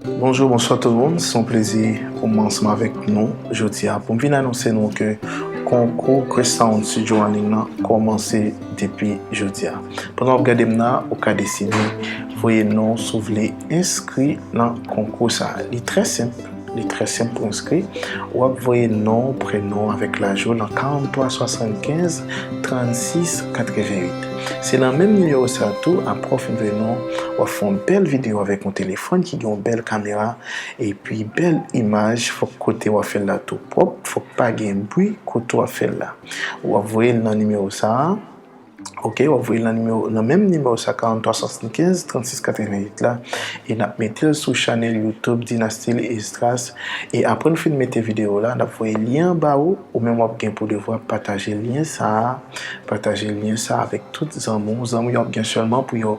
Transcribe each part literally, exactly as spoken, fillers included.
Bonjou, bonswa tout moun. Se yon plezi pou mwen ansanm avèk nou jodi a pou m vin anonse nou ke konkou Grace Sound Studio an liy nan kòmanse depi jodi a. Pandan w ap gade m nan, ou ka deside voye non w si w vle enskri nan konkou sa a. Li trè senp. Li trè senp pou enskri. W ap voye non w, prenon w avèk laj ou nan karant twa swasannkenz trannsis katrevenwit. Se nan menm nimewo sa a tou, apre w fin voye non w, w ap fè yon bèl videyo avèk yon telefòn ki gen yon bèl kamera epi bèl imaj. Fòk kote w ap fè l la tou pwòp, fòk pa gen bri kote w ap fè l la. W ap voye l nan nimewo sa a. Ok, w ap voye l nan nimewo, nan menm nimewo sa, karant twa swasannkenz trannsis katrevenwit la. E n ap mete l sou chanèl YouTube Dynastie Esdras. E apre n fin mete videyo la, n ap voye lyen an ba ou. Ou menm w ap gen pou devwa pataje lyen sa a. Pataje lyen sa a avèk tout zanmi w. Zanmi w ap gen sèlman pou yo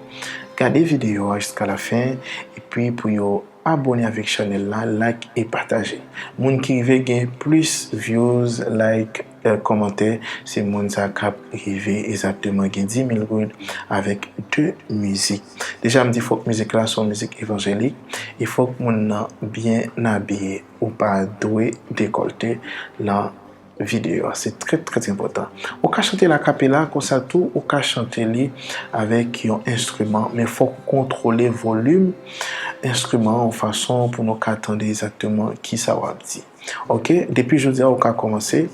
gade videyo a jiska lafen. Epi pou yo abòne avèk chanèl la, like e pataje. Moun ki rive gen plis views, like, eh, kòmantè, se moun sa k ap rive egzakteman gen dis mil goud avèk de mizik. Deja, m di fòk mizik la se yon mizik evanjelik e fòk moun nan byen abiye. Ou pa dwe dekòlte nan videyo a. Se trè, trè enpòtan. Ou ka chante l akapela, konsa tou, ou ka chante li avèk yon enstriman, men fòk ou kontwole volim enstriman an yon fason pou nou ka tande egzakteman kisa w ap di. Ok, depi jodi a, ou ka kòmanse.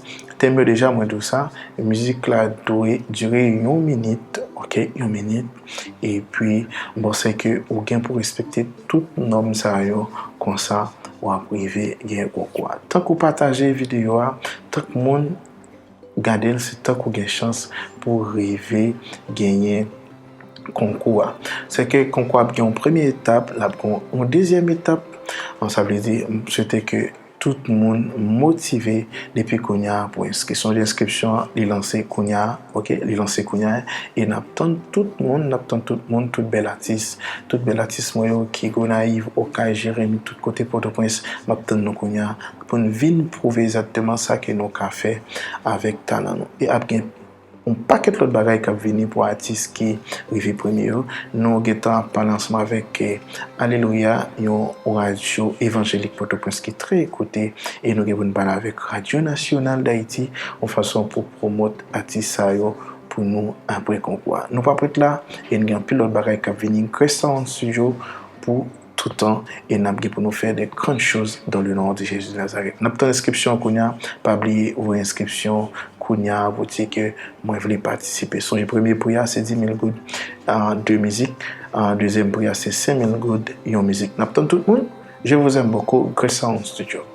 Tèm yo deja, mwen di w sa, mizik la dwe dire yon minit, ok, yon minit. Epi, m panse ke ou gen pou respekte tout nòm sa yo, konsa w ap rive gen konkou a. Tank ou pataje videyo a, tank moun gade l, se tank ou gen chans pou rive genyen konkou a. Se ke konkou a ap gen yon premye etap, l ap gen yon dezyèm etap. An, sa vle di, m swete ke tout moun motive depi kounye a pou enskri. Sonje enskripsyon an, li lanse kounye a, ok, li lanse kounye a, e n ap tann tout moun, n ap tann tout moun, tout bèl atis, tout bèl atis mwen yo ki Gonayiv, Okay, Jeremi, tout kote Pòtoprens, m ap tann nou kounye a pou n vin pwouve egzakteman sa ke nou ka fè avèk talan nou. E ap gen yon pakèt lòt bagay k ap vini pou atis ki rive premye yo. Nou gentan ap pale ansanm avèk, eh, Alelouya, yon radyo evanjelik Pòtoprens ki trè ekoute, e nou gen pou n pale avèk Radyo Nasyonal Dayiti, yon fason pou pwomòt atis sa yo pou nou apre konkou a. Nou p ap ret la, e n gen anpil lòt bagay k ap vini. Grace Sound Studio pou toutan, e n ap gen pou nou fè de grandes choses dans le nom de Jésus de Nazareth. N ap tann enskripsyon kounye a, pa bliye voye enskripsyon kounye a pou di ke mwen vle patisipe. Sonje premye pri a se dis mil goud, ah, de mizik, ah, dezyèm pri a se senk mil goud yon mizik. N ap tann tout moun. Je vous aime beaucoup, Grace Sound Studio.